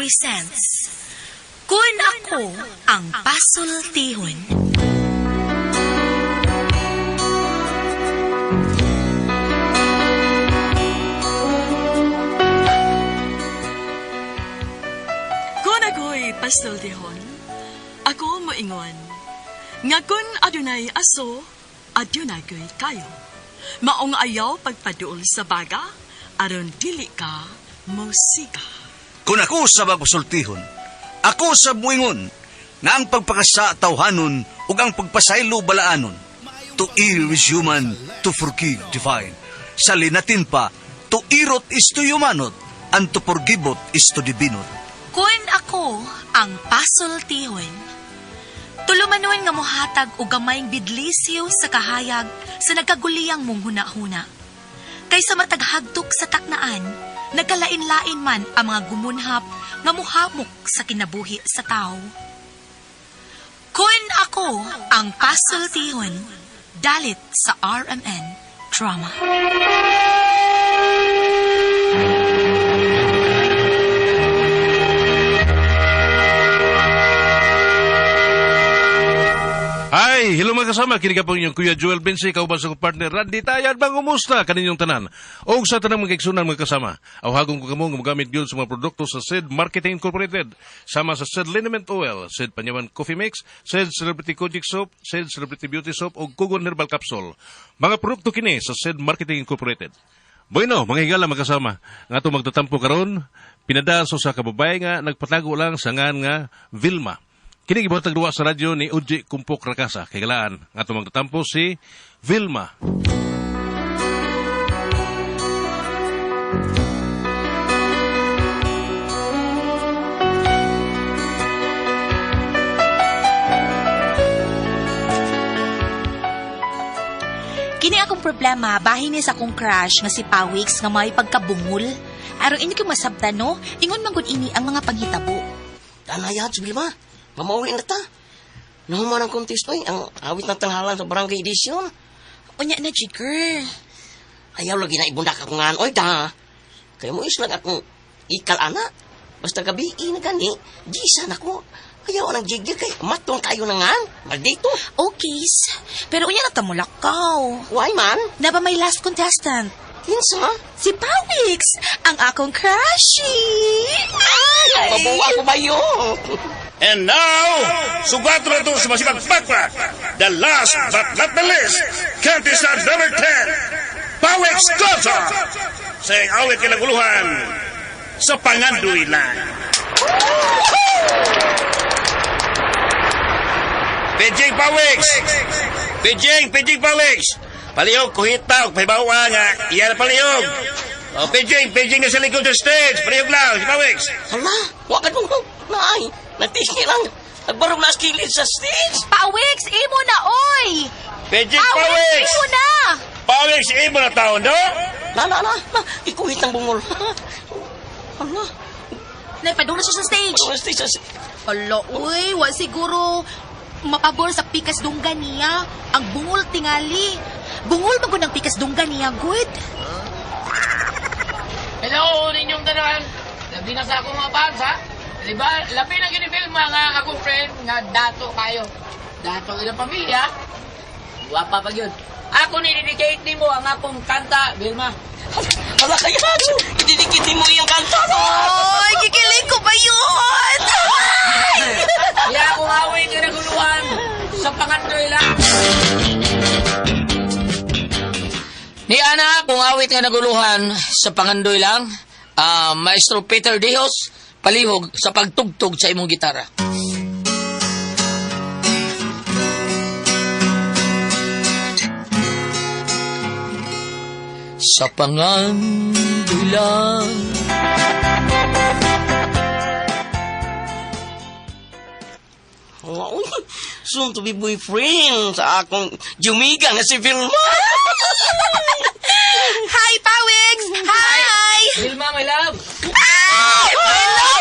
presents Kun Ako Ang Pasultihon. Kun ako'y pasultihon, ako moingon, nga kun adunay aso, adunay ko'y kayo. Maong ayaw pagpaduol sa baga, aron dili ka musika. Kung ako sa magpasultihon, ako sa muingon, nga ang pagpakasa tawhanon ug ang pagpasaylo balaanon. To err is human, to forgive divine. Sa linatin pa, to irot is to humanot, and to forgivot is to divinot. Kun ako ang pasultihon, tulumanon nga mohatag og gamayng bidlisyo sa kahayag sa nagkaguliyang mong huna-huna. Kaysa mataghagtok sa taknaan, nagkalain-lain man ang mga gumunhap nga muhamok sa kinabuhi sa tao. Kun ako ang pasultihon, dalit sa RMN Drama. Ay, hello mga kasama, kini ka po inyong Kuya Joel Bensi, kauban sa akong partner Randy Tayan, bang umusta kaninyong tanan? O sa tanang mga kaigsunan mga kasama, awhagon ko kamo nga mogamit gyud sa mga produkto sa SED Marketing Incorporated, sama sa SED Liniment Oil, SED Panyawan Coffee Mix, SED Celebrity Kojic Soap, SED Celebrity Beauty Soap o Kugon Herbal Capsule. Mga produkto kini sa SED Marketing Incorporated. Bueno, mga higala mga kasama, nga ato magtatampo karon, pinadaso sa kababay nga nagpatago lang sa ngan nga Vilma. Kini gibuhatag duwa sa radyo ni Uji Kumpok Rakasa. Kay galaan nga ato magtatampo si Vilma. Kini akong problema, bahin ni sa akong crush nga si Pawix nga may pagkabungol. Aron inyo kay masabtan, no? Ingon man gud ini ang mga panghitabo. Tanayat si Vilma. Mamauwi na ta. Nahuman ang contest, oy. Ang awit ng tanghalan sa barangay edition. Unya na, Jigger. Ayaw lagi na ibundak ako nga, oy, da. Kaya mo islag akong ikal, ana. Basta gabi, ina gani. Gisan ako. Ayaw ang jigger kay matong kayo na nga. Maldito. Okay. Pero unya na ta mulakaw. Why man? Na ba may last contestant? Kinsa? Si Pawix, ang akong crushie. Ay! Mabuwa ko ba yun? And now, sugato na ito sa masipag pakpak. The last but not the least, contestant number 10, Pawix Cota! Sa iyang awit kinaguluhan sa Pangandoy lang. Pidging Pawix! Pidging, pidging Pawix! Palihog, kuhita, og pahibawa nga, iyan na palihog. O, pidging, pidging na sa likod sa stage. Palihog lang, si Pawix. Hala, wakad mo. Nay, natisni lang. Nagbarog na kilid sa stage. Pawix, imo na, oy! Pidging Pawix, Pawix! imo na! Pawix, imo na taon, no? Na, na, na. Na, ikuhit ang bungol. Hala, Naipadung na siya sa stage. barog na stage sa Hala, uy, wa siguro mapabor sa pikas dungga niya. Ang bungol tingali. Bungol ba gud ang pikas dungga niya, good? Hello ninyong tanan. Labi na sa akong mga fans ha. Di ba? Labi na gini Vilma nga akong friend nga dato kayo. Dato ilang pamilya. Wapa pa gyud. Ako ni dedicate nimo ang akong kanta, Vilma. Hala kaya, ididikit mo iyang kanta. Oy, kikilig ko ba yun? Kaya akong away nga naguluhan sa pangandoy lang. Ni ana, kung awit nga naguluhan sa pangandoy lang, Maestro Peter Dios, palihog sa pagtugtog sa imong gitara. Sa pangandoy lang. Uy, soon to be boyfriend sa akong jumiga nga si Vilma. Hi, Pawix! Hi! Vilma, my love! Ay, my love!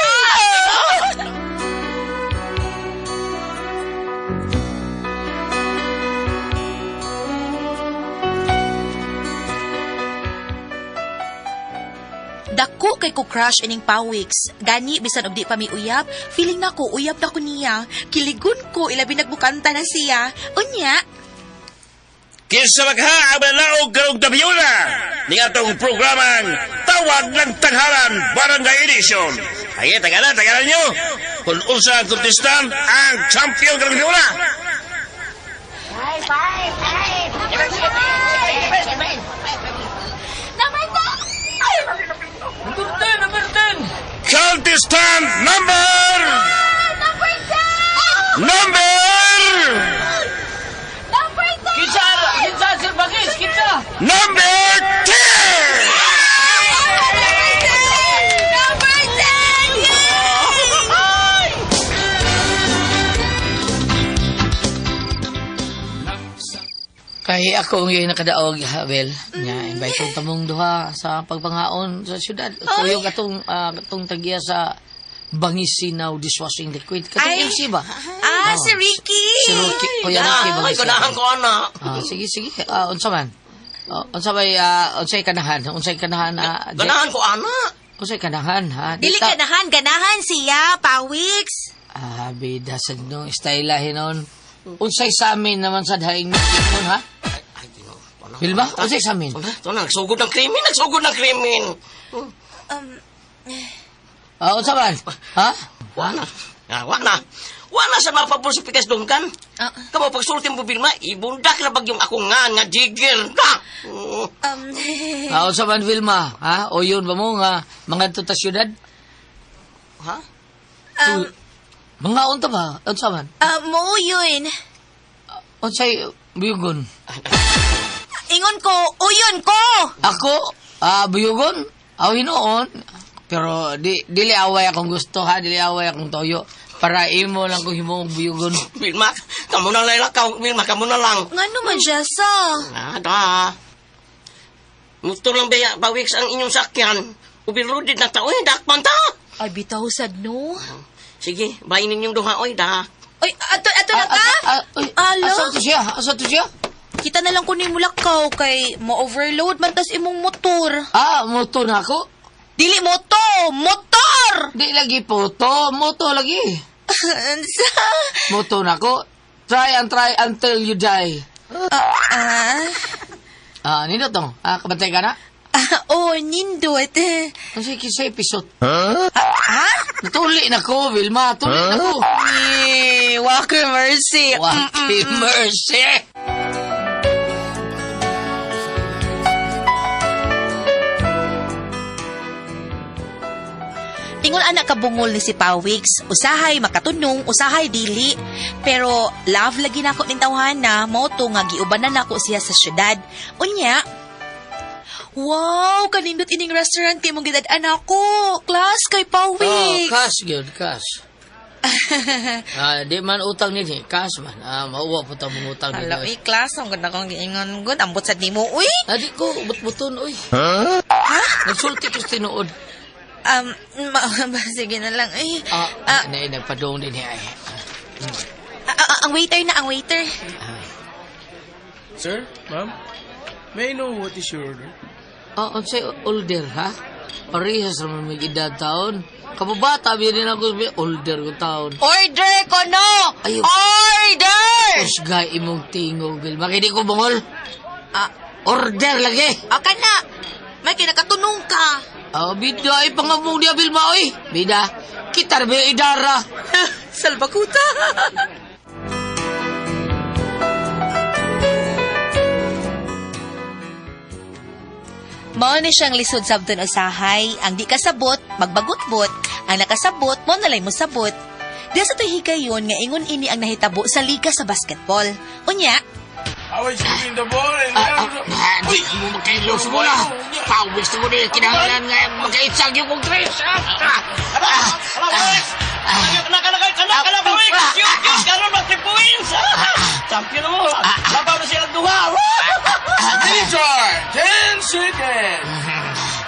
Dako kay ko crush ining Pawix. Gani bisan og di pa mi uyab, feeling nako uyab na ko niya. Kiligon ko ilabi nagbukanta na siya. Unya, Kinsa magha ang manlaog karong gabhiona ning atong programang Tawag ng Tanghalan Barangay Edition. Ay, tagalan, tagalan nyo. Kung unsa ang contestant ang champion karong gabhiona. Number 10! Number 10! Number 10! Contestant number Number 10! number Number 10! Kinsa! Kinsa, Sir Bangis! Kinsa! number 10! Number 10! Yay! Kay ako ang iyong nakadaog, Abel. Nga, invite kong kamong duha sa pagpangaon sa syudad. Kuyog atong tagya sa Bangisinaw dishwashing liquid. Katong Ay. MC ba? Ah, Oh, si Ricky! Si Ricky. Kuya Ricky Ay, Bangisinaw. ganahan ko ana. Ah, sige, sige. Ah, unsa man? Ah, unsa may unsay kanahan? Unsay kanahan? Jack? Ganahan ko ana. Unsay kanahan, ha? Dili ganahan, ganahan siya, Pawix. Ah, bida sa no style hinon. Unsay sa amin naman sa daing mo, ha? Ay, Ginoo. Ano? Vilma, unsay sa amin? Ito na, nagsugod ng krimen, nagsugod ng krimen. Ah, unsa man? Ha? Wa na. Ah, wa na. Wa na sa mapabor sa pikas dungkan. Ah. Kamo pagsulti mo Vilma, ibundak na bagyong ako nga nga jigger. Ha? Ah, unsa man Vilma? Ha? O yun ba mo nga mga ta syudad? Ha? Mga unta ba? Unsa man? Mo yun. Unsay buyugon? Ingon ko, uyon ko! Ako, buyugon? Aw hinuon. Pero dili away akong gusto ha, dili away akong toyo. Para imo lang kung himong buyugon. Vilma, kamo na lang ka, Vilma, kamo na lang. Nga naman, Jessa. Nada. Motor lang baya, bawiks ang inyong sakyan. Overloaded na ta, oy, dakpan ta. Ay, bitaw sad, no? Sige, bayin ninyong duha, oy, da. Ay, ato na ka? Uy, Alo? asa to siya? Asa to siya? Kita na lang ko ni mulakaw kay ma-overload man tas imong motor. Ah, moto na ako. Dili moto, motor! Di lagi poto, moto lagi. Unsa? Moto na ako. Try and try until you die. Ah, Ah, nindot to. Ah, kabantay ka na? ah, oh, nindot. Kasi kisay episode. Ha? Natuli na ko, Vilma. Tuli na ko. Eh, Walker Mercy. What mercy! Ingon anak kabungol ni si Pawix, usahay makatunong, usahay dili. Pero love lagi nako ning tawhana, mao to nga giubanan nako siya sa syudad. Unya, wow, kanindot ining restaurant kay mong gidad-an ako. Class kay Oh, Pawix. cash gyud, cash. Di man utang nini, cash man. Ah, mauwa po ta mong utang nini. Hala, uy, class, ang ganda kong giingon gud. Ambot sad nimo, uy. Ah, di ko but-buton, uy. Ha? Nagsulti ko sa tinuod. Sige na lang, uy. Ah, Ah, na, nagpadong din ay. ang waiter na, ang waiter. Sir, ma'am, may I know what is your order? Ah, unsay older ha? Parehas raman may edad taon. Kababata, biya din ako sabi, older ko taon. Order ko no! Ayaw. Order! Kusgay imong tingog, Vilma. Kaya di ko bungol. Ah, Order lagi. aka na. May kinakatunong ka. Ah, bida ay pangamong niya, Vilma, oy. Bida, kitar ba yung idara? Salbakuta. Mao ni siyang lisod sabton usahay, ang di kasabot, magbagutbot, ang nakasabot, mo nalay mo sabot. Diya sa to'y higayon nga ingon ini ang nahitabo sa liga sa basketball. Unya, I was shooting the ball and Di mo makailos mo na. Pawis na mo na yung kinahanglan nga makaitsag yung kong tres. Champion mo. Labaw na silang duha. Richard, 10 seconds.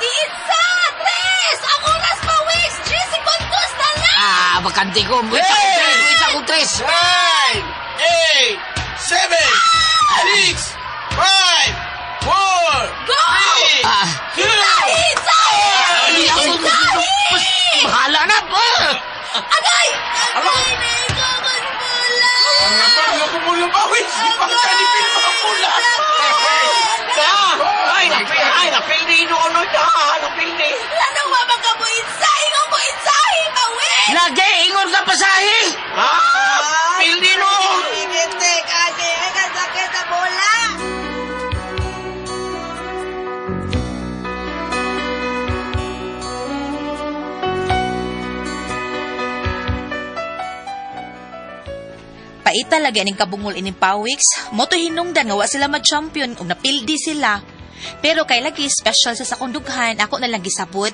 Isa, tres! Ang oras pa, Wix! 3 segundos na lang! Ah, bakante ko. Muitsa kong tres. 9, 8, 7, 6, 5, 4, 3, 2, Bahala na po! Agay! Agay na ikaw, mas pula! Ang napapula pawis! Ipakita ni Vilma ang pula! Da! Ay, napil, ay, napildi noon no, da! Napildi! Lanang mama ka mo insahi ko mo insahi, pawis! Lagi, ingon ka pasahi! Ah! Pildi noon! Gitik, ate. Ay, kasakit sa bola. Paita lagi aning kabungol ining Pawix. Moto hinungdan nga wa sila ma-champion ug napildi sila. Pero kay lagi special sa sakong dughan, ako na lang gisabot.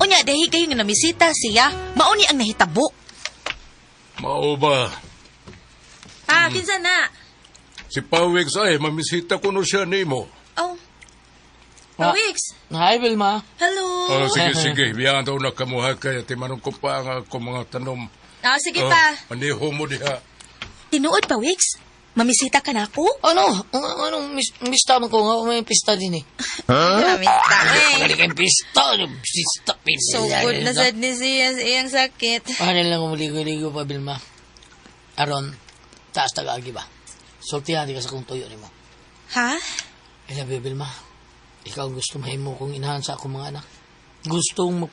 Unya dahi kayo nga namisita siya, mao ni ang nahitabo. Mao ba? Ah, kinsa na? Si Pawix ay mamisita ko no siya nimo. Oh. Pawix. Hi, Vilma. Hello. Oh, sige, sige. Biyan daw na kamuha kaya timanong ko pa ang akong mga tanom. Ah, sige Oh, pa. Maniho mo diha. Tinuod Pawix. Mamisita ka na ako? Ano? Anong mista man ko nga? May pista din eh. Mamista, eh. Pagaling kayong pista. Pista, pista. So good na sad ni siya sa iyang sakit. Paano lang umuligo-ligo pa, Vilma? Aron, taas tagagi ba? Sultihan di ka sa kong tuyo nimo. Ha? I love you, Vilma. Ikaw ang gusto mahimo kong inahan sa akong mga anak. Gustong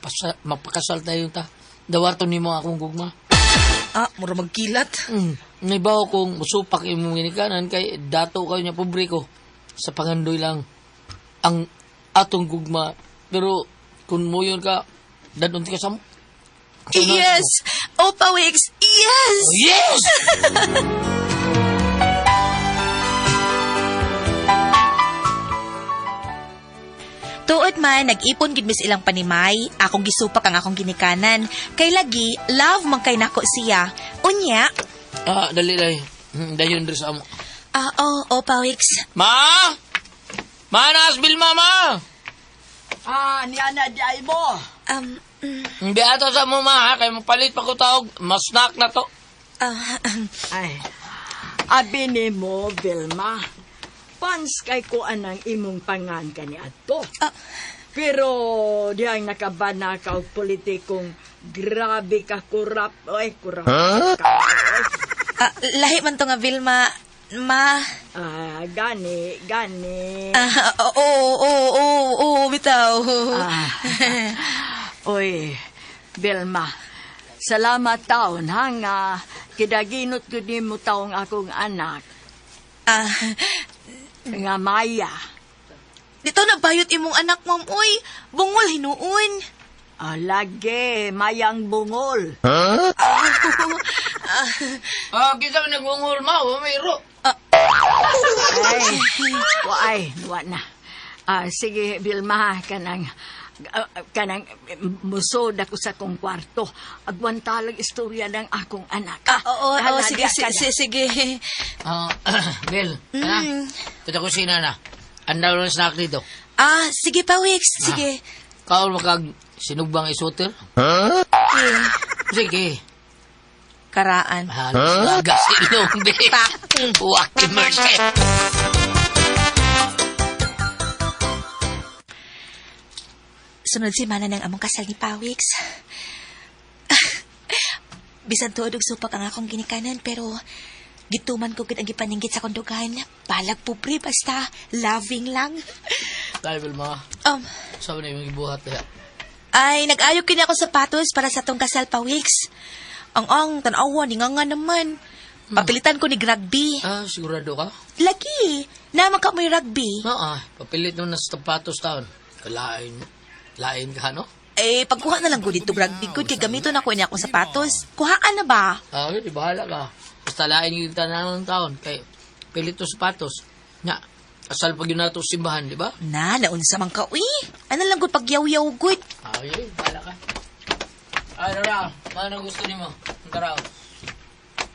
magpakasal tayo ta. Dawarto nimo akong gugma. Ah, mura magkilat. Naibaw kong musupak imong ginikanan kay dato kayo niya pobre ko. Sa pangandoy lang ang atong gugma. Pero kung moyon ka, dadon ka sa mo. Yes! Oh, Pawix! Yes! Oh, yes! Tuod man, nag-ipon gid mis ilang panimay, akong gisupak ang akong ginikanan. Kay lagi, love man kay nako siya. Unya, Ah, dali dali. Dayon diri sa amo. ah, oh, oh, Pawix. Ma! Ma, naas Vilma, ma! Ah, niya na di ay mo. Hindi ata sa mo, ma, ha? Kay mapalit pa ko tawag. Masnak na to. Ah, Ay, abi ni mo, Vilma. Pans kay ko anang imong pangan kani adto. Ah. Pero diyang nakabana ka og politikong grabe ka kurap. Oy, kurap. Ka, oy. ah, lahi man to nga Vilma, ma. Ah, gani, gani. Ah, oo, oo, oo, oo, bitaw. Ah. Oy, Vilma. Salamat taon ha nga kidaginot ko nimo taong akong anak Ah, nga Maya. dito nagbayot imong anak, ma'am, uy. Bungol hinuon. Ah, lagi, mayang bungol. Ah, kita man nagungol, ma. Wa may ro. Ay, waay, wa na. Ah, sige, Vilma, kanang kanang musod ako sa kong kwarto. Agwantalag istorya ng akong anak. Ah, oo, oo, Hala, sige, diya ka na. sige, sige. Ah, Bill, mm. Ito kusina na. Andaw ng snack dito. Ah, sige pa, Wix. Sige. Kaon makag sinugbang isuter? Okay. Sige. Karaan. Halos lagas ilong, Bill. Waki mercy. Sunod si mana ng among kasal ni Pawix. Bisan tuod og supak ang akong ginikanan pero gituman ko gid ang gipaninggit sa kondugan. Balag pobre basta loving lang. Dahil, Vilma, sabi na yung gibuhat niya. Ay, nag-ayok kini ako sapatos para sa tong kasal Pawix. Ang tan-awa ni nga nga naman. Papilitan ko ni rugby. Ah, sigurado ka? Lagi, naman ka mo'y rugby. Oo, ah, papilit mo na sa sapatos taon. Lain, lain ka, no? Eh, pagkuha na lang ko dito rugby good kay gamiton ako ini akong sapatos. Kuhaan na ba? Ah, di bahala ka. Basta lain yung tanan ng taon. Kay, pilit to sapatos. Nga, asal pag yun nato simbahan, di ba? Na, naunsa man ka, uy. Ano lang gud pagyaw-yaw gud. Ah, yun, bahala ka. Ay, Rara, ano gusto nimo? Ang taraw.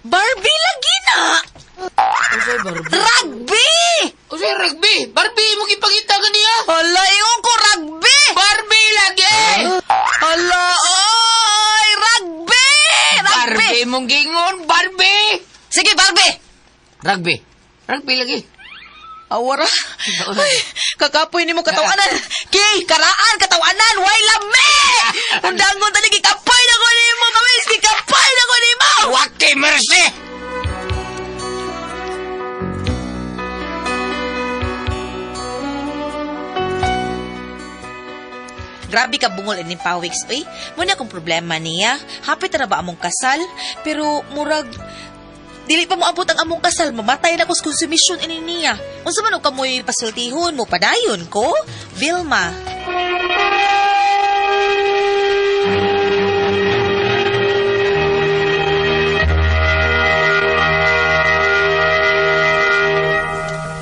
Barbie lagi na! Usay, Barbie. Rugby! Usay, rugby! Barbie, mo gipangita ka niya! Hala, ingon ko rugby! Barbie lagi! Hala, oy! Rugby! Rugby! Barbie mong gingon! Barbie! Sige, Barbie! Rugby. Rugby lagi. Awara. Ay, kakapoy nimo katawanan. Kay, karaan katawanan, way lami. Undangon tani gikapoy na ko nimo, kawis gikapoy na ko nimo. Waki mercy! Grabe ka bungol ini pawiks uy. Muna akong problema niya. Hapit na ba among kasal? Pero murag dili pa moabot ang among kasal, mamatay na ko sa konsumisyon ini niya. Unsa man og kamoy pasultihon mo padayon ko? Vilma.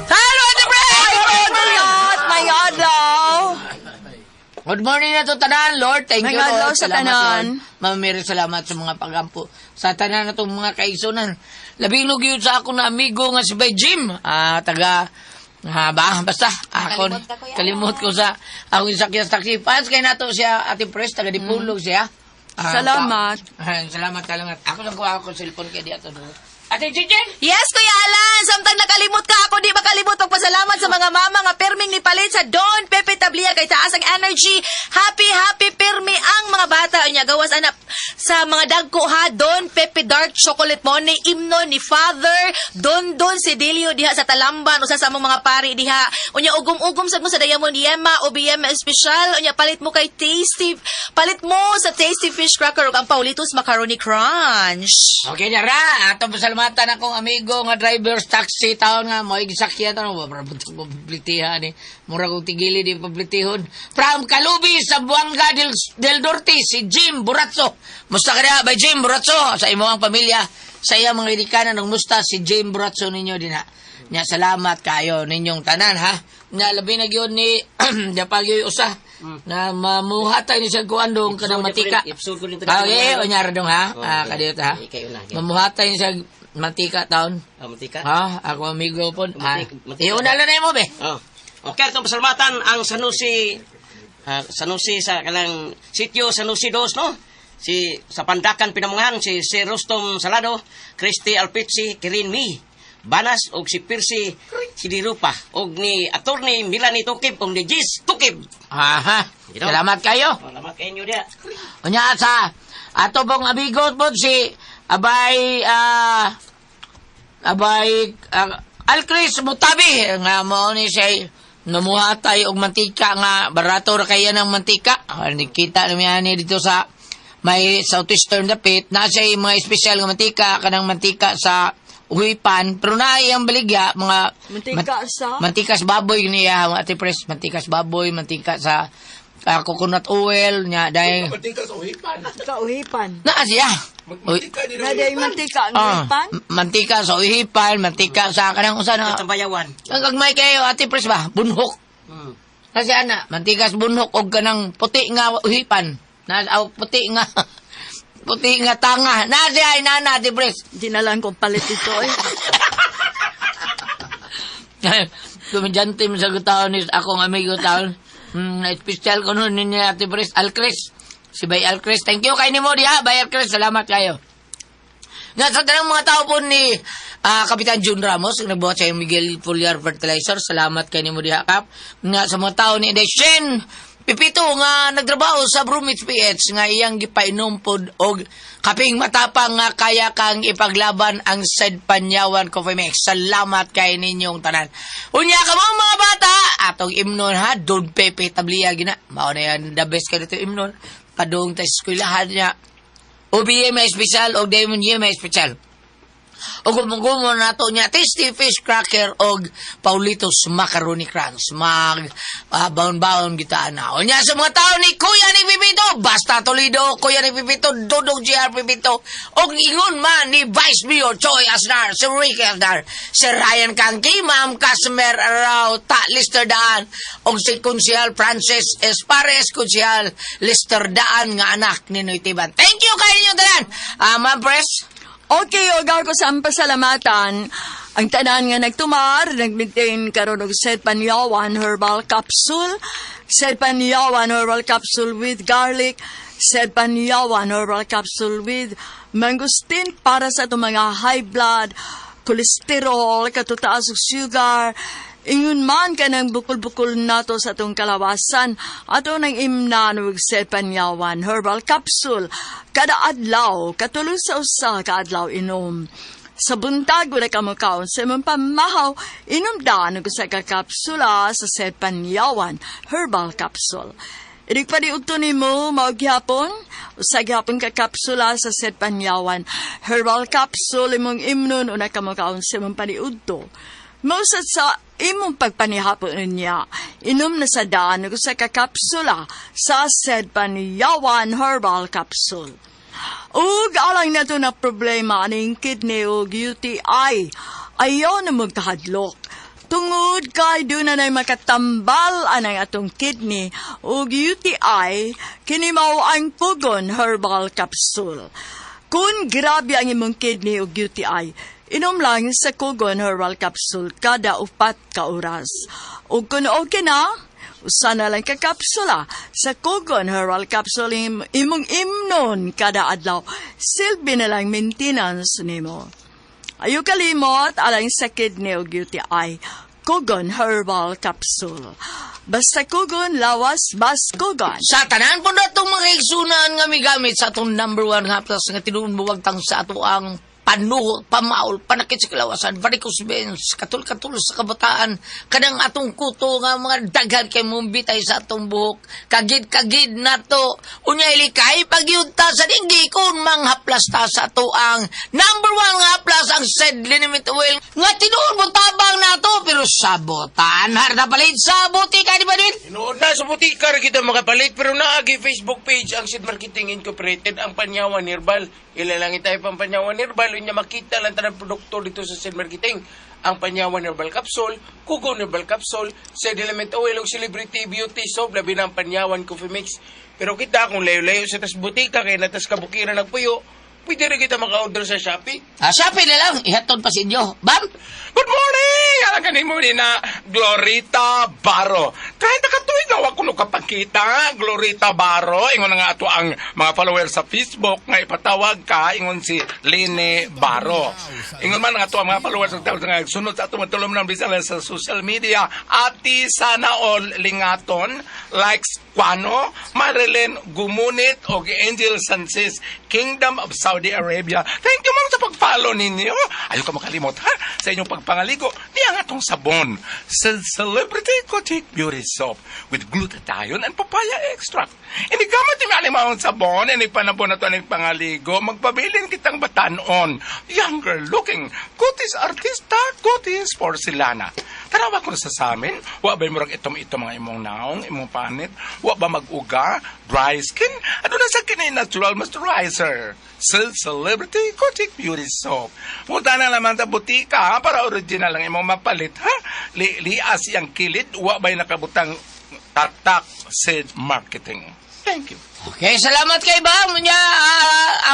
Hello, Ate Fred! May adlaw! Good morning na to tanan, Lord. Thank you, May adlaw Lord. sa Salamat, tanan. Lord. Ma'am Mary, salamat sa mga pagampo. Sa tanan na itong mga kaisunan. Labing yun sa ako na amigo nga si Bay Jim. Ah, taga, ha, ba, basta. Ako, kalimot ko sa, ako yung sakyan sa taxi. Fans kay nato siya, Ate Pres, taga Dipulog siya. Ah, Salamat. ah, salamat, salamat. Ako lang kuha ako cellphone kay di ato. Ate Chichen! Yes, Kuya Alan! Samtang nakalimot ka ako, di makalimot magpasalamat sa mga mama nga perming ni palit sa Don Pepe Tablia kay taas ang energy. Happy, happy permi ang mga bata. Unya, gawas anak sa mga dagko ha, Don Pepe Dark Chocolate mo ni Imno ni Father, Don Don Cedilio diha sa Talamban, usa sa among mga pari diha. Unya, ugom-ugom sad mo sa Diamond Yema, OBM Special. Unya, palit mo kay Tasty, palit mo sa Tasty Fish Cracker ug ang Paulitos Macaroni Crunch. Okay na ra, ato pasalamatan akong amigo nga drivers taxi taon nga mo gisakyan taon wa para pablitihan ni mura kong tigili di pablitihon. From Kalubi sa Buanga del Norte si Jim Buratso. Musta ka na bay Jim Buratso sa imong pamilya, sa iyang mga ginikanan ug musta si Jim Buratso ninyo dinha. Nya salamat kayo ninyong tanan ha. Nya labi na gyud ni Japag yoy usa na mamuhatay ni siya kuan dong kanang matika. Episode ko rin to. Okay, unya ra dong ha. Oh, Ah, okay. kadiyot ha. Ikaw na, okay. Mamuhatay ni siya mantika taon. Ah, mantika. Ha, ako amigo po. Ha. Mantika, mantika. Iuna lang na mo be. Oh. Okay, itong pasalamatan ang Sanusi Sanusi sa kanang sitio Sanusi Dos, no? Si sa Pandakan Pinamungahan si Sir Rustom Salado, Christy Alpitsi, Kirin Mi, Banas og si Percy Sidirupa og ni Attorney Milani Tukib og ni Jis Tukib. Aha. Ito. Salamat kayo. Salamat kayo diya. Unya sa ato pong amigo po si Abay Abay Alcris Mutabi nga mao ni siya namuhatay og mantika nga barato ra kaya ng mantika. Ah, Nakita namin ani dito sa may southeastern dapit na siya mga espesyal nga mantika kanang mantika sa uhipan pero na iyang baligya mga Mantika sa? mantika sa baboy niya mga ate pres mantika sa baboy mantika sa coconut oil niya dahil Mantika sa uhipan. Kauhipan. naa siya. Uy, Mantika din Na day mantika ang ah, uhipan. mantika sa uhipan, mantika sa kanang usa na. Tambayawan. Ang gagmay kayo ate pres ba bunhok. Kasi ana, mantika sa bunhok og kanang puti nga uhipan. Na aw, puti nga puti nga tanga. Na siya ay nana ate pres. Di na lang kong palit ito eh. Kumidyante mo sa taon ni akong amigo taon. Espesyal ko nun ni Ate Pres, Alcres. Si Bay Alcres. Thank you kay nimo diha, Bay Alcres. Salamat kayo. Nga sa tanang mga tao po ni Kapitan June Ramos, ang nagbuhat sa Miguel Foliar Fertilizer. Salamat kay nimo diha, Kap. Nga sa mga tao ni Shen Pipito nga nagtrabaho sa Brumits PH nga iyang gipainom pod og kaping matapang nga kaya kang ipaglaban ang Said Panyawan Coffee Mix. Salamat kay ninyong tanan. Unya ka mo mga bata, atong imnon ha, Don Pepe Tablia gina. Mao na yan the best kay dito imnon. Padung ta sa eskwelahan niya. OBM may espesyal o Diamond Y may espesyal. O gumugumon nato niya Tasty Fish Cracker og Paulitos Macaroni Crunch. Mag baon-baon kita na. O niya sa mga tao ni Kuya ni Pipito, Basta Toledo, Kuya ni Pipito, Dudong GR Pipito, og ingon man ni Vice Mayor Choi Asnar, si Ricky Asnar, si Ryan Kangki, Ma'am Casmer Arao, Ta Lister Daan, og si Konsihal Francis Espares, Konsihal Lister Daan nga anak ni Noy Tiban. Thank you kayo ninyong tanan. Ma'am Press. Okay, og ako sa ang pasalamatan. Ang tanan nga nagtumar, nagmintain karon og Sed Panyawan Herbal Capsule, Sed Panyawan Herbal Capsule with garlic, Sed Panyawan Herbal Capsule with mangosteen para sa itong mga high blood, cholesterol, katutaas og sugar, Ingon man kanang bukol-bukol nato sa atong kalawasan, ato nang imnan ug Panyawan Herbal Capsule kada adlaw, katulo sa usa ka adlaw inom. Sa buntag wala ka mokaon sa imong pamahaw, inom daan og usa ka kapsula sa Panyawan Herbal Capsule. Inig pa ni nimo mao gihapon, usa gihapon ka kapsula sa Panyawan Herbal Capsule imong imnon una ka mokaon sa imong paniudto. Mausad sa imong pagpanihapon niya, inom na sa daan og usa ka kapsula sa Panyawan Herbal Capsule. Ug alang nato na problema aning kidney ug UTI, ayaw na magkahadlok. Tungod kay doon na makatambal anang atong kidney ug UTI, kini mao ang Pugon Herbal Capsule. Kung grabe ang imong kidney ug UTI, inom lang sa Kugon Herbal Capsule kada 4 ka oras. Ug kung okay na, usa na lang ka kapsula sa Kugon Herbal Capsule imong imnon kada adlaw. Silbi na lang maintenance nimo. Ayo kalimot alang sa kidney ug UTI. Kugon Herbal Capsule. Basta Kugon, lawas, bas Kugon. Sa tanan po na itong mga igsunan nga migamit sa atong number one nga haplas nga tinuon buwagtang sa ato ang panuhot, pamaol, panakit sa kalawasan, varicose veins, katul-katul sa kabataan, kanang atong kuto nga mga daghan kay mong bitay sa atong buhok, kagid-kagid nato, unya ilikay pagyunta sa dinggi kung manghaplas ta sa ato ang number one nga haplas ang Sed Liniment Oil nga tinuon mo tabang nato pero sabotan harda palit sa butika di ba din? Noon na sa butika ra kita makapalit pero naagi Facebook page ang Seed Marketing Incorporated ang Panyawan Herbal. Ila lang tayo pang Panyawan Herbal unya makita lang tanang produkto dito sa Seed Marketing. Ang Panyawan Herbal Capsule, Kugon Herbal Capsule, Seed Element Oil ug Celebrity Beauty Soap labi na ang Panyawan Coffee Mix. Pero kita kung layo-layo sa tas butika kay natas kabukiran nagpuyo, pwede rin kita maka-order sa Shopee. Ah, Shopee na lang, ihatod pa sa inyo. Bam! Good morning! Alam kanimo ni na Glorita Baro. 30 ka tuig na wa kuno kapagkita, Glorita Baro. Ingon na nga ato ang mga followers sa Facebook nga ipatawag ka ingon si Lene Baro. Ingon man nga ato ang mga followers sa nga sunod sa ato matulom ng bisan lang sa social media. Ati Sana All Lingaton likes Kwano, Marilyn Gumunit og Angel Sanchez, Kingdom of Saudi Arabia. Thank you, ma'am, sa pag-follow ninyo. Ayaw ka makalimot ha sa inyong pagpangaligo. Niya nga atong sabon sa Celebrity Kotik Beauty Soap with glutathione and papaya extract. Ini gamit ni ani maong sabon, ini panabon na to aning pangaligo, magpabilin kitang batanon. Younger looking, kutis artista, kutis porcelana. Tanawa ko na sa samin, wa ba murag itom-itom mga imong naong, imong panit, wa ba mag-uga, dry skin, ano na sa kini natural moisturizer. Sa Celebrity Kotik Beauty Soap. Punta na naman sa butika ha, para original ang imong mapalit ha. Lias yang kilid, wa ba'y nakabutang tatak Seed Marketing. Thank you. Okay, salamat kay Bam. Nya,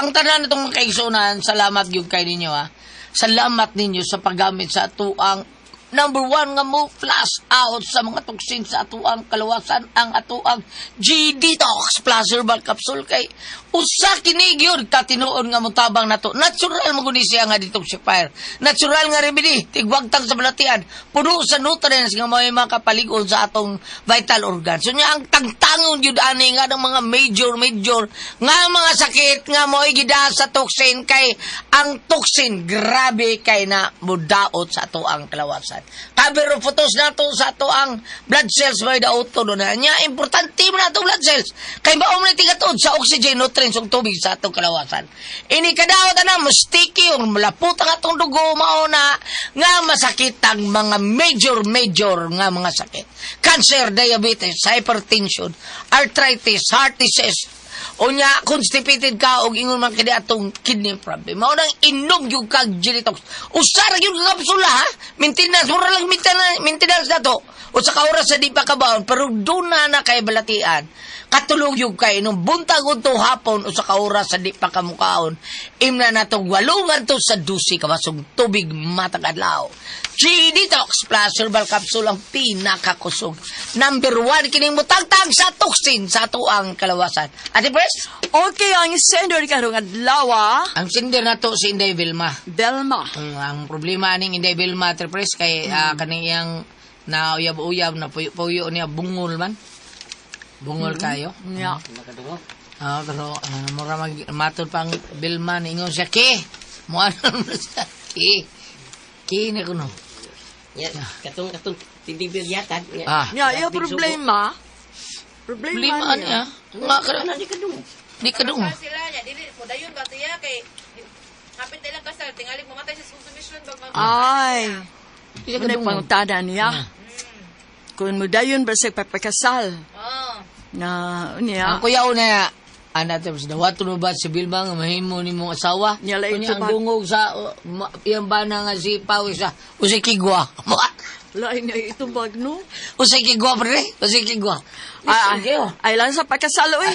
ang tanan itong kaigsunan, salamat gyud kay ninyo ha. Salamat ninyo sa paggamit sa atuang number one nga mo flush out sa mga toxin sa atuang kalawasan ang atuang G-Detox Plus Herbal Capsule kay usa kini gyud katinuon nga motabang nato. Natural mo guni siya nga detoxifier. Natural nga remedy tigwagtang sa balatian, puno sa nutrients nga may makapalig-on sa atong vital organs. So nya ang tangtangon gyud ani nga ng mga major major nga mga sakit nga mo'y gida sa toxin kay ang toxin grabe kay na mudaot sa ato ang kalawasan. Kabero photos nato sa ato ang blood cells may daot no na nya importante man ato blood cells kay mao man tigatod sa oxygen, nutrients ug tubig sa atong kalawasan. Ini kadaot ana mo sticky ug malapot ang atong dugo, mao na nga masakit ang mga major major nga mga sakit. Cancer, diabetes, hypertension, arthritis, heart disease. Unya constipated ka og ingon man kini atong kidney problem. Mao nang inom gyud kag Genetox. Usa ra gyud ka kapsula ha. Maintenance mura lang maintenance, maintenance nato. Usa ka oras sa di pa kabaon pero duna na kay balatian. Katulog gyud kay inom buntag udto hapon usa ka oras sa di pa kamukaon. Imna natong 8 ngadto sa 12 ka basong tubig matag adlaw. G-Detox Plus Herbal Capsule ang pinakakusog. Number one, kining mutagtag sa toxin sa atuang kalawasan. Ate Pres? Okay, ang sender karong adlaw. Ang sender na to si Inday Vilma. Belma. Ang problema ning Inday Vilma, Ate Pres, kay kaning iyang Na uyab-uyab na puyo-puyo niya bungol man. Bungol kayo. Yeah. Ah, pero mura mag matod pang Bilma ningon siya ke. Mo ano na siya ke. Ke na kuno. Ya, katong katong tindibir yatag. Ah. Ya, iya problema. Problema Problema niya. Nga ka Ano di kadung? Di ka dong. Sila niya dili mo dayon ba tiya kay hapit na ilang kasal tingali mamatay siya sa consumption bag Ay, Di ka muna dong. pangutada niya. Kung mo dayon ba sa pagpakasal Oh. na niya. Ang kuya una ana te dawaton mo ba si Bilma nga mahimo nimong asawa? Niya lang Unya ang ito ba- dungog sa iyang bana nga si Pawis sa usay kigwa. Lain na itubag, no? Usay kigwa pre, usay kigwa. Ay, ay, ay lang sa pagkasal, oy.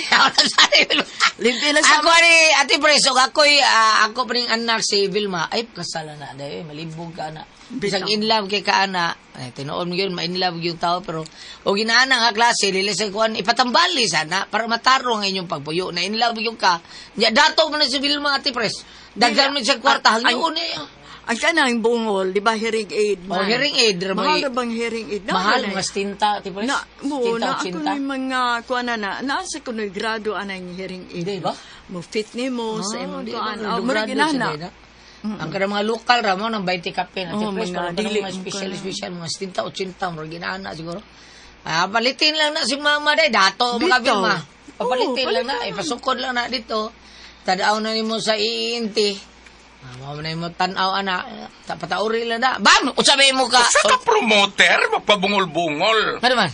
Limpi na sa... Ako ni Ate Pres, ug ako'y ako pa ring anak si Vilma. Ay, kasala na dayo, malibog ka na. Bisag in love kay ka ana. Ay, tinuod mo yun, ma-in love yung tao pero o ginaana nga klase dili sa kuan ipatambali sana para matarong ang inyong pagpuyo na in love yung ka. Nya dato mo na si Vilma, Ate Pres. Daghan mo siya kwarta hangyo ni. Ang kanang bungol, di ba hearing aid man? Oh, hearing aid, ra Mahal may- na bang hearing aid? Na, Mahal wala mga eh. stinta, Ate Pres. Na, mo, Stinta, na ako otsinta. ni mga, kuan na na, nasa ko ni grado anang hearing aid. Di ba? Mo fit ni mo sa Ah, imong di kuan. ba? Oh, mura Grado ginana. sila, na. Ang kanang mga lokal ra mo ng 20 kape na Oh, oh, Pres, mga pero kanang dili mga mo special kana. special mga 70 80 mura ginaana siguro. Ah, palitin lang na si mama day dato mga Dito. Vilma. Papalitin Oo, lang na, palitin lang. ipasukod lang na dito. Tadaw na nimo sa ENT. Ah, mao na nimo tan-aw ana, patauri lang na. Bam, unsa ba mo ka? Usa ka promoter, magpabungol-bungol. Ano man?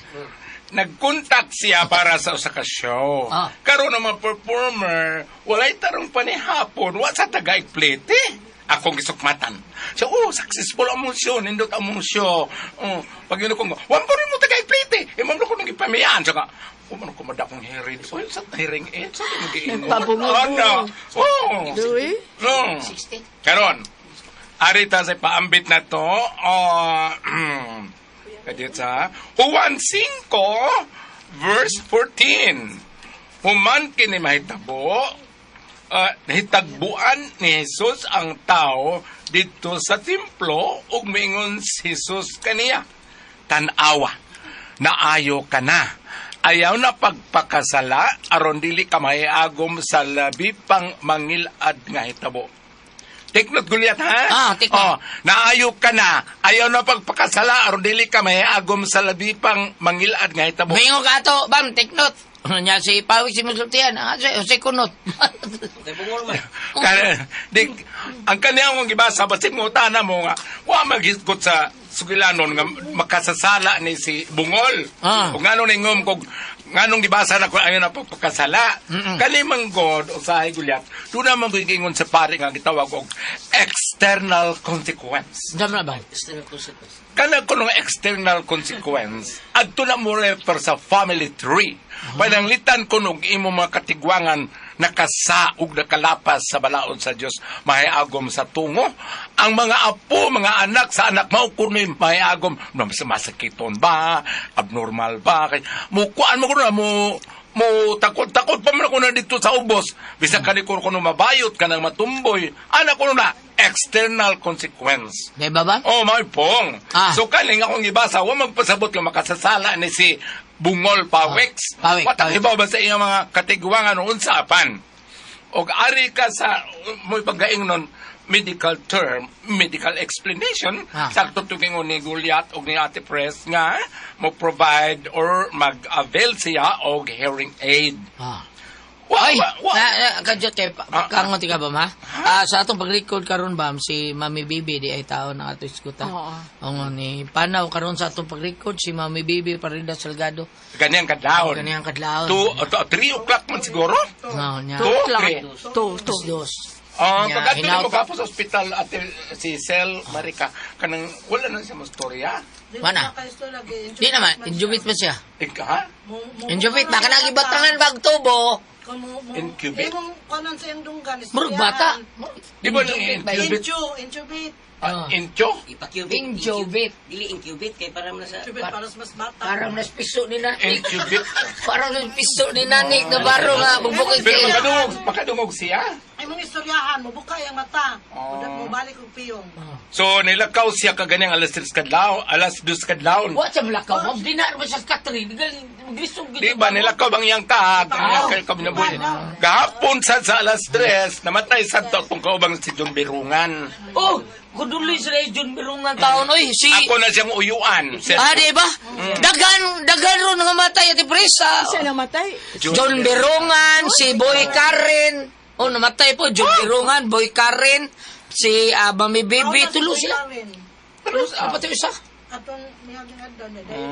Nag-contact siya para sa usa ka show. Ah. Karon naman performer, walay tarong panihapon, wa sa taga-iplete. Akong gisukmatan. Siya, oh, successful among show, nindot among show. Oh, pag yun ko, wan po rin mo taga-iplete. Eh, ma'am ko nang ipamiyaan. Siya ka, oh, man ko madakong hearing. Oh, sa hearing aid, sa nag-iingon. Nagpabungol. Ano? Oh. Doy? No. 60. Karon, arita sa paambit na to, oh, kadiyot sa Juan 5, verse 14. Human kini mahitabo, nahitagbuan ni Jesus ang tao didto sa templo ug miingon si Jesus kaniya, tan-awa, naayo ka na. Ayaw na pagpakasala aron dili ka mahiagom sa labi pang mangilad nga hitabo. Take note, Goliath, ha? Ah, take note. Oh, naayo ka na. Ayaw na pagpakasala aron dili ka mahiagom sa labi pang mangilad nga hitabo. Mingo ka ato, bam, take note. Nya si Pawis si Musultian, ah, si si kunot. Bungol man. Kaya, di, ang kaniyang mong gibasa, basta mo tana mo nga, wa maghisgot sa sugilanon nga makasasala ni si Bungol. Ah. O ngano ni ngom kog nganong gibasa na ko ayon na pagpakasala. Kani man God usahay gulyat. Doon naman ko giingon sa pare nga gitawag og external consequence. Dam na ba? External consequence. Kana ko nung external consequence, adto na mo refer sa family tree. Pananglitan ko nung imo mga katigwangan nakasaog nakalapas sa balaod sa Dios mahiagom sa tungo. Ang mga apo, mga anak sa anak mao kuno mahiagom masakiton ba, abnormal ba kay mukuan mo kuno na, mo mo takot-takot pa man ako na dito sa ubos. Bisan kani ko kuno mabayot kanang matumboy. Anak kuno na external consequence. Di ba ba? Oh, may pong. Ah. So kaning akong gibasa, wa magpasabot nga makasasala ni si Bungol Pawex. Ah, Pawek, Watang Pawek. ibaw ba sa iyang mga katigwangan o unsa apan? Og ari ka sa mo'y paggaing nun medical term, medical explanation, sakto tugingon ni Goliath og ni Ate Press nga mo provide or mag-avail siya og hearing aid. Ah. Wa, Ay, wa, wa. na, na, kadyot kay, kangot ka ba, ma? Ah, sa atong pag-record karon ba, si Mami Bibi, di ay tao na ato iskuta. Oo. Oo, ni Panaw karon sa atong pag-record, si Mami Bibi Parida Salgado. Ganyan kadlawon. Ganyan kadlawon. 2, 3 o'clock man siguro? Oo, niya. 2, 3. 2, 2. Dos. Ah, Nya, pag ato hinaut- mo kapo sa ospital ate si Sel Marika kanang wala na siya mo storya. Mana? Di naman, injubit pa siya. Ika ha? Injubit, baka nagibatangan bag tubo. Kung mo, mo, Incubate? Imong kanon sa iyang dunggan. Murag bata. Di ba nang incubate? Inchu, incubate. Ah, incho? Ipakubate. Incubate. Dili incubate kay para man sa Incubate para sa mas bata. Parang naspiso ni Nani. Incubate. Parang naspiso ni Nani na baro nga bubukid Pero kayo. makadungog, makadungog siya. Ay mong istoryahan, mo buka ang mata. Oh. Mo balik og piyong. So nilakaw siya kaganyang alas 3 kadlaw, alas 2 kadlaw. Wa siya malakaw. Ma'am, di na ba siya katri. Glisog Di ba nilakaw bang iyang kaag, ang iyang kay kabinabuhi. Gahapon sa alas 3, namatay sa atong kaubang si John Birungan. Oh, kuduloy sila yung John Birungan taon. Oy, si... Ako na siyang uyuan. Sir. Ah, di ba? Daghan, daghan ron nga matay at presa. Siya namatay. John Birungan, si Boy Karen. Oh, namatay po. John Birungan, Boy Karen, si Mami Baby. Tulo sila. Tulo Ano pa isa? Atong miyaging adlaw na dahil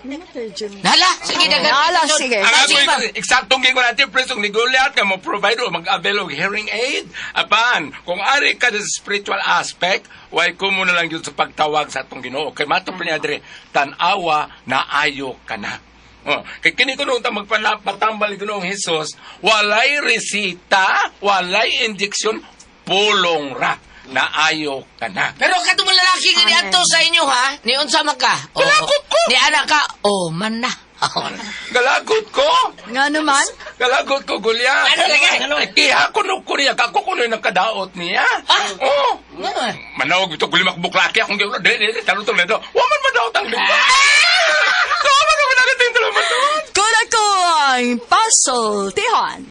Namatay Jun. Nala, sige, daghan. Nala, sige. Ang ako, Sige pa. eksaktong gingon natin, preso, ni Goliath, nga mo provide o mag-avail og hearing aid. Apan, kung ari ka sa spiritual aspect, way ko mo na lang yun sa pagtawag sa atong Ginoo. Kay matong pa niya diri, tan-awa na ayo ka na. Oh, kay kini kuno ta magpatambal ni Ginoong Hesus, walay resita, walay injection, pulong ra na ayo ka na. Pero katong mga lalaki nga ni Anto sa inyo ha, ni unsa man ka? Oh, Galakot ko! Ni anak ka, oh man na. Galagot ko! Nga naman. Galagot ko, Goliath. Ano lagi? Kiha ko no ko niya. Kako ko no yung nakadaot niya. Ah? Oo. Nga naman. Manawag ito, gulimak buklaki akong gawin. Dili, dili, talo talo nito. Waman madaot ang lingkod. Waman naman natin talo madaot. Kuna ko ang pasultihan.